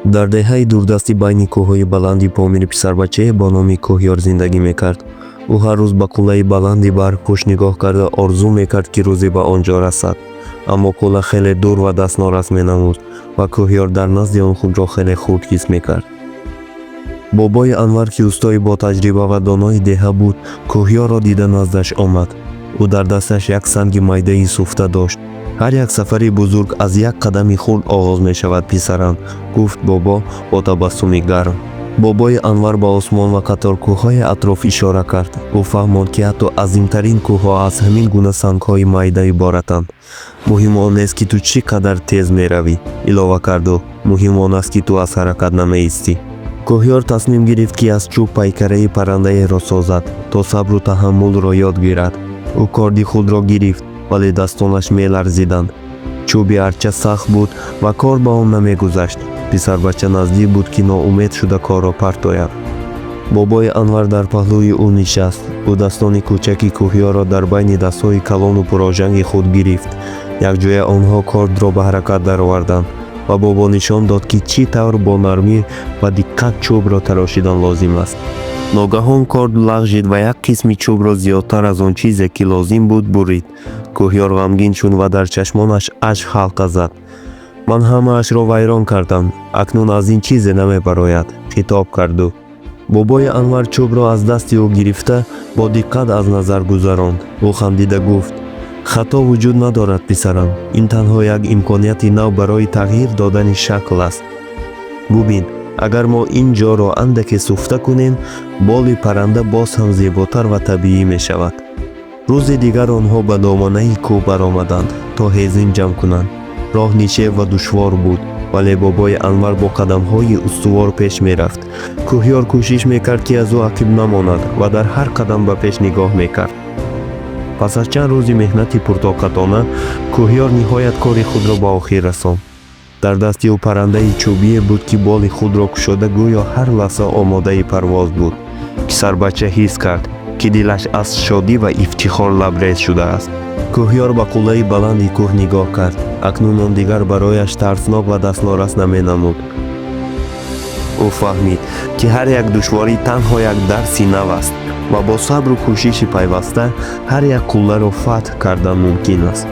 Дар деҳаи дурдасти байни кӯҳҳои баланди Помир писарбачае бо номи Кӯҳёр зиндагӣ мекард. Ӯ ҳар рӯз ба қуллаи баланди барфпӯш нигоҳ карда, орзу мекард, ки рӯзе ба он ҷо расад. Аммо қулла хеле дур ва дастнорас менамуд ва Кӯҳёр дар назди он худро хеле хурд ҳис мекард. Бобои Анвар, ки устои ботаҷриба ва донои деҳа буд, Кӯҳёрро дида наздаш омад. Ӯ дар дасташ як санги майдаи суфта дошт. «Ҳар як сафари бузург аз як қадами хурд оғоз мешавад, писарам», гуфт бобо бо табассуми гарм. Бобои Анвар ба осмон ва қаторкӯҳҳои атроф ишора кард. Ӯ фаҳмонд, ки ҳатто азимтарин кӯҳҳо аз ҳамин гуна сангҳои майда иборатанд. «Муҳим он нест, ки ту чӣ қадар тез меравӣ», илова кард ӯ, «муҳим он аст, ки ту аз ҳаракат намеистӣ». Кӯҳёр тасмим гирифт, ки аз чӯб пайкараи паррандаеро созад, то сабру таҳаммулро ёд гирад. Ӯ корди худро гирифт, вале дастонаш меларзиданд. Чӯби арча сахт буд ва кор ба он намегузашт. Писарбача наздик буд, ки ноумед шуда корро партояд. Бобои Анвар дар паҳлӯи ӯ нишаст. Ӯ дастони кӯчаки Кӯҳёрро дар байни дастҳои калону пурожанги худ гирифт. Якҷоя онҳо кордро ба ҳаракат дароварданд ва бобо нишон дод, ки чӣ тавр бо нармӣ ва диққат чӯбро тарошидан лозим аст. Ногаҳон корд лағжид ва як қисми чӯбро зиёдтар аз он чизе, ки лозим буд, бурид. Кӯҳёр ғамгин шуд ва дар чашмонаш ашк ҳалқа зад. «Ман ҳамаашро вайрон кардам, акнун аз ин чизе намебарояд», хитоб кард ӯ. Бобои Анвар чӯбро аз дасти ӯ гирифта, бо диққат аз назар гузаронд. Ӯ хандида гуфт: «Хато вуҷуд надорад, писарам. Ин танҳо як имконияти нав барои тағйир додани шакл аст. Бубин, агар мо ин ҷоро андаке суфта кунем, боли парранда боз ҳам зеботар ва табиӣ мешавад». Рӯзи дигар онҳо ба доманаи кӯҳ баромаданд, то ҳезим ҷамъ кунанд. Роҳ нишеб ва душвор буд, вале бобои Анвар бо қадамҳои устувор пеш мерафт. Кӯҳёр кӯшиш мекард, ки аз ӯ ақиб намонад, ва дар ҳар қадам ба пеш нигоҳ мекард. Пас аз чанд рӯзи меҳнати пуртоқатона Кӯҳёр ниҳоят кори худро ба охир расонд. Дар дасти ӯ паррандаи чӯбие буд, ки боли худро кушода, гӯё ҳар лаҳза омодаи парвоз буд. Писарбача ҳис кард, ки дилаш аз шодӣ ва ифтихор лабрез шудааст. Кӯҳёр ба қуллаи баланди кӯҳ нигоҳ кард. Акнун он дигар барояш тарснок ва дастнорас наменамуд. Ӯ фаҳмид, ки ҳар як душворӣ танҳо як дарси нав аст ва бо сабру кӯшиши пайваста ҳар як қулларо фатҳ кардан мумкин аст.